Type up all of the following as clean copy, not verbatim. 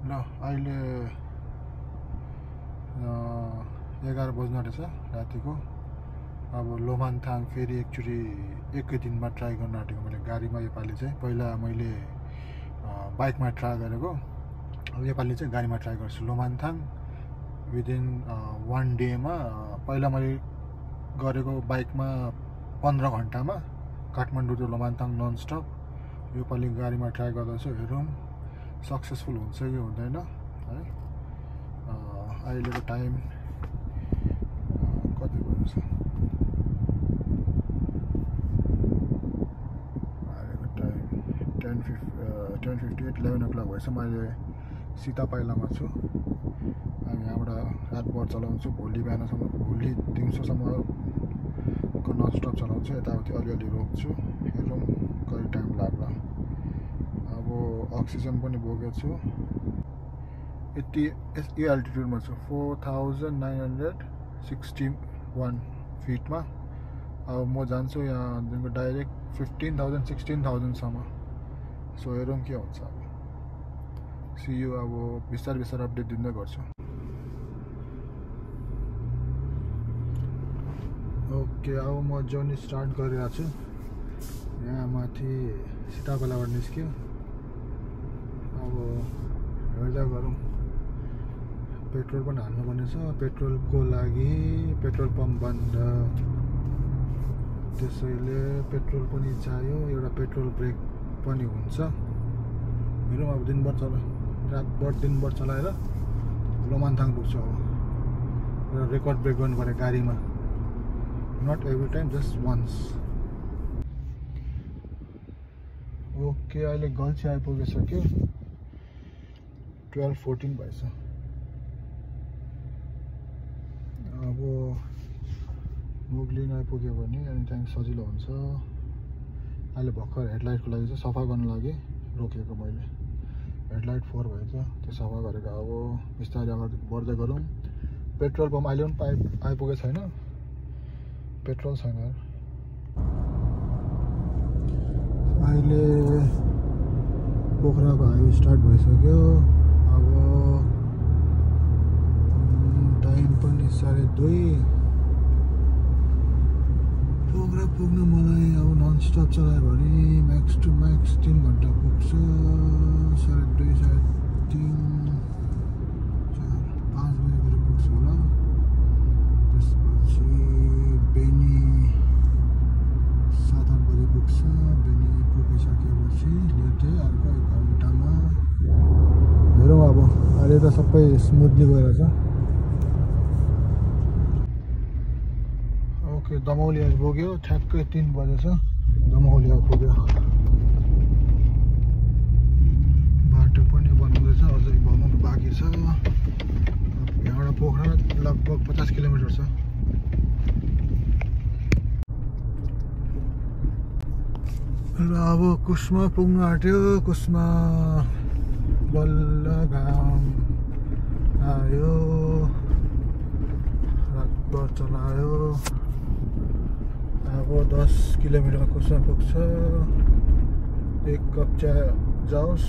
ल अहिले 11 बज्न आँटेछ रातिको। अब लोमान्थाङ फेरि एकचोटि एकै दिनमा ट्राई गर्न आँटेको मैले गाडीमा। योपालि चाहिँ पहिला मैले बाइकमा ट्राई गरेको, अब योपालि चाहिँ गाडीमा ट्राई गर्छु। लोमान्थाङ विदिन 1 डेमा, पहिला मैले गरेको बाइकमा 15 घन्टामा Kathmandu to Lomanthang non stop. योपालि गाडीमा ट्राई गर्दैछु, हेरौँ सक्सेसफुल हुन्छ कि हुँदैन है। अहिलेको टाइम कति बजेछ? अहिलेको टाइम 10:58, 11 o'clock भएछ। म अहिले सीता पाइलामा छु। हामी यहाँबाट रातभर चलाउँछु, भोलि बिहानसम्म, भोलि दिउँसोसम्मको नन स्टप चलाउँछु। यताउति अलिअलि रोक्छु, हेरौँ कति टाइम लाग्ला। अब अक्सिजन पनि बोकेको छु। यति यो एल्टिट्युडमा छु, 4961 फिटमा। अब म जान्छु यहाँदेखिको डाइरेक्ट 15,000 16,000सम्म। सो हेरौँ के हुन्छ। अब सियु, अब बिस्तारै बिस्तारै अपडेट दिँदै गर्छु। ओके, अब म जर्नी स्टार्ट गरिरहेको छु। यहाँ माथि सीतापालाबाट निस्क्यो। अब हेर्दा गरौँ। पेट्रोल पनि हाल्नुपर्ने छ, पेट्रोलको लागि पेट्रोल पम्प बन्द, त्यसैले पेट्रोल पनि चाहियो। एउटा पेट्रोल ब्रेक पनि हुन्छ। हेरौँ अब दिनभर रातभर दिनभर चलाएर लोमान्थाङ पुग्छु। अब एउटा रेकर्ड ब्रेक गर्नु पर्यो गाडीमा, not every time, just once. Okay, अहिले गल्छी आइपुगिसक्यो। 12:14 भएछ। अब मुगलिन आइपुग्यो भने अनि त्यहाँ सजिलो हुन्छ। अहिले भर्खर हेडलाइटको लागि चाहिँ सफा गर्नु लागि रोकेको मैले। हेडलाइट 4 भएछ, त्यो सफा गरेको। अब बिस्तारै अगाडि बढ्दै गरौँ। पेट्रोल पम्प अहिले पनि आइपुगेको छैन, पेट्रोल छैन। अहिले पोखराको हाइवे स्टार्ट भइसक्यो। अब टाइम पनि 2:30। पोखरा पुग्नु मलाई अब नन स्टप चलायो भने म्याक्स टु म्याक्स 3 घन्टा पुग्छ। 2:30, 3:30, 4, 5 बजीतिर पुग्छु होला। त्यसपछि बेनी 7-8 बजी पुग्छ। बेनी पुगिसकेपछि लेटै अर्को 1 घन्टामा। हेरौँ अब अहिले त सबै स्मुथली गइरहेछ। ओके, दमौली आइपुग्यो। ठ्याक्कै 3 बजेछ, दमौली आइपुग्यो। बाटो पनि बनाउँदैछ, अझै बनाउनु बाँकी छ। यहाँबाट पोखरा लगभग 50 किलोमिटर छ। र अब कुस्मा पुग्नु आँट्यो। कुस्मा बल्ल घाम आयो, रातभर चलायो। अब 10 किलोमिटरमा कुस्मा पुग्छ। 1 कप चिया जाओस्,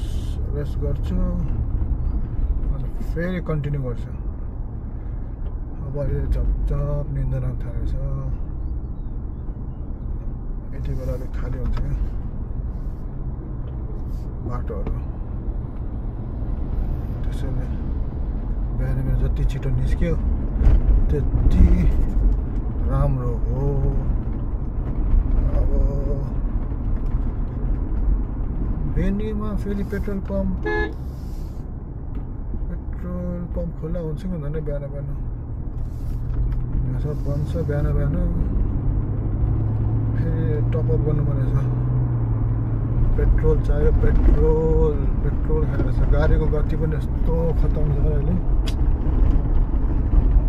रेस्ट गर्छु, अनि फेरि कन्टिन्यू गर्छु। अब अहिले झपझप निन्दा लाग्न थालेछ। यति बेला अलिक खाली हुन्छ क्या बाटोहरू, त्यसैले बिहान बिहान जति छिटो निस्क्यो त्यति राम्रो हो। अब बेनीमा फेरि पेट्रोल पम्प खुल्ला हुन्छ कि हुँदैन बिहान बिहान? यहाँ सब बन्द छ। बिहान बिहान फेरि टपअप गर्नुपर्ने छ। पेट्रोल चाहियो, पेट्रोल खाएर छ। गाडीको गति पनि यस्तो खतम छ अहिले।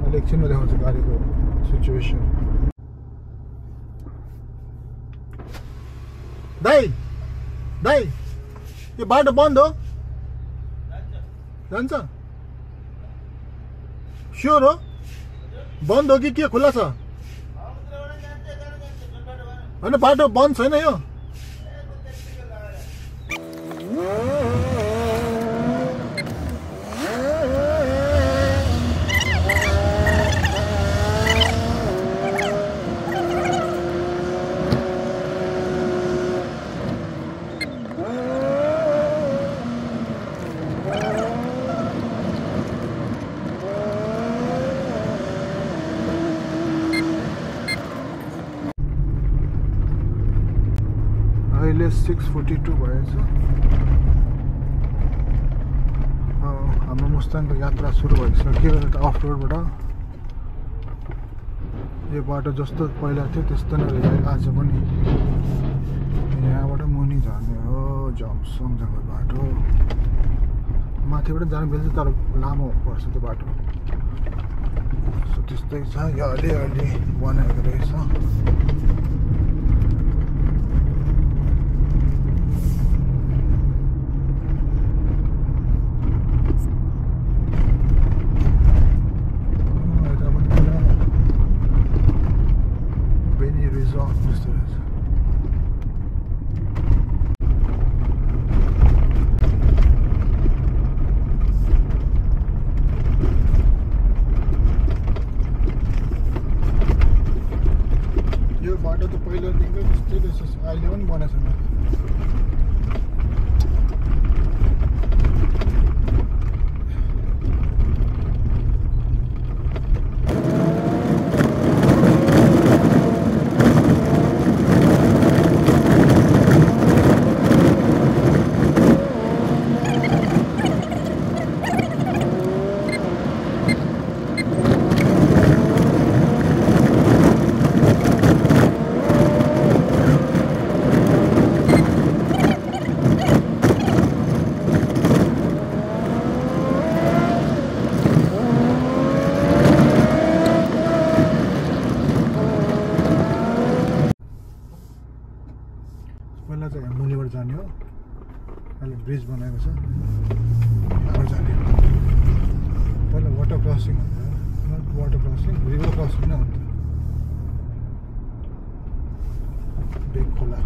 अहिले एकछिनमा देखाउँछु गाडीको सिचुएसन। दाइ यो बाटो बन्द हो? जान्छ? स्योर हो? बन्द हो कि के खुल्ला छ? होइन, बाटो बन्द छैन यो? अहिले 6:42 भएछ। हाम्रो मुस्ताङको यात्रा सुरु भइसक्यो यता अफ रोडबाट। यो बाटो जस्तो पहिला थियो त्यस्तो नै रहेछ आज पनि। यहाँबाट मुनि झर्ने हो जमसङ जाने बाटो। माथिबाट जानु मिल्छ तर लामो पर्छ त्यो बाटो। सो त्यस्तै छ। यो अलिअलि बनाएको रहेछ। यो बाटो त पहिलादेखिकै त्यस्तै रहेछ, अहिले पनि बनाएको छैन। पहिला चाहिँ यहाँ मुनिबाट जाने हो। अहिले ब्रिज बनाएको छ, यहाँबाट जाने। पहिला वाटर क्रसिङ हुन्थ्यो, not water crossing, river crossing नै हुन्थ्यो। बेग खोला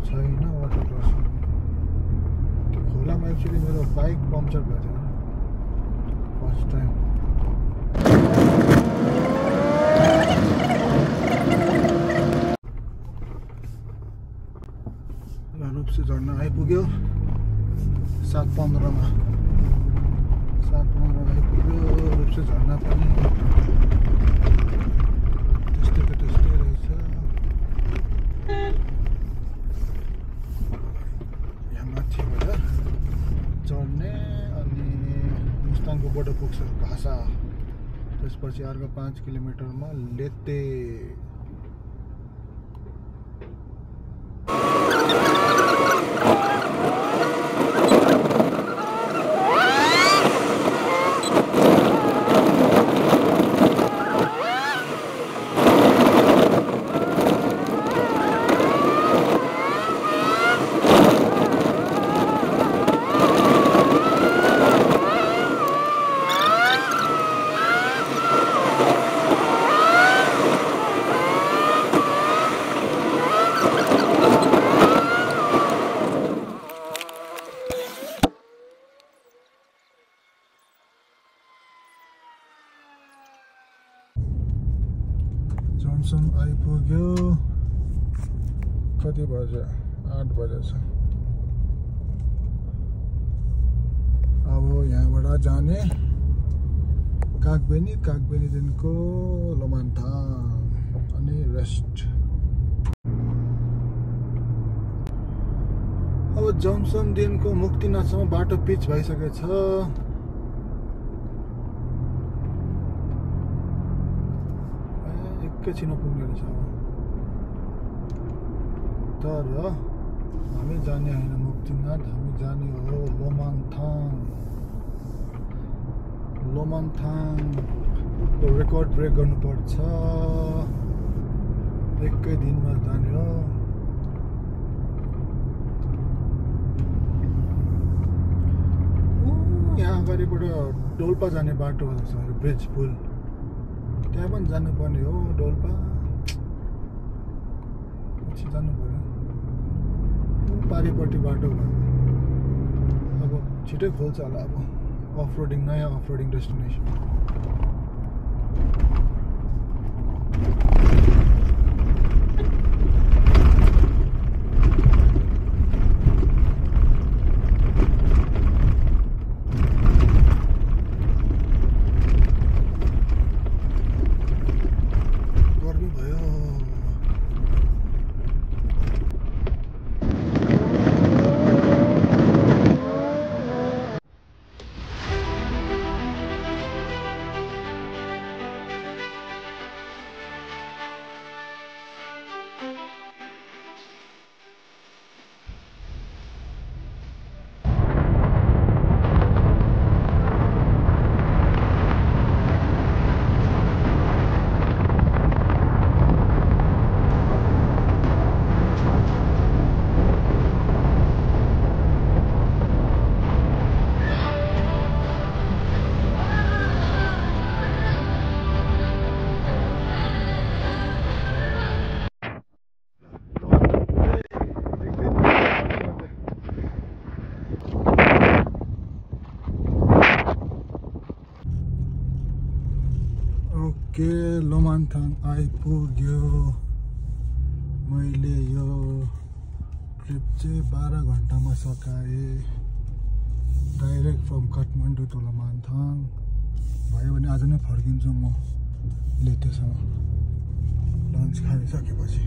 छैन वाटर क्रसिङ। त्यो खोलामा एक्चुअली मेरो बाइक पम्चर भएको थियो फर्स्ट टाइम। रूपसे झर्ना आइपुग्यो 7:15 मा। 7:15 आइपुग्यो रूपसे झर्ना पनि। त्यस्तैको त्यस्तै रहेछ। चढ्ने अनि मुस्ताङको बोर्डर पुग्छ घाँसा। त्यसपछि अर्को 5 किलोमिटरमा लेते। जमसङ आइपुग्यो। कति बज्यो? 8 बजेछ। अब यहाँबाट जाने कागबेनीदेखिको लोमान्थाङ अनि रेस्ट। अब जमसङदेखिको मुक्तिनाथसम्म बाटो पिच भइसकेको छ। एकैछिन पुग्ने रहेछ। तर हामी जाने होइन मुक्तिनाथ, हामी जाने हो लोमान्थाङ। रेकर्ड ब्रेक गर्नुपर्छ। एकै दिनमा जाने हो। यहाँ अगाडिबाट डोल्पा जाने बाटो छ, ब्रिज पुल। त्यहाँ पनि जानुपर्ने हो डोल्पा। पछि जानु पर्यो पारिपट्टि बाटो भयो। अब छिटै खोल्छ होला। अब अफ रोडिङ, नयाँ off roading destination. Okay Lomanthang आइपुग्यो मैले यो ट्रिप चाहिँ 12 घन्टामा सकाएँ direct from Kathmandu to Lomanthang भयो भने आज नै फर्किन्छु म लेटेसम्म लन्च खाइसकेपछि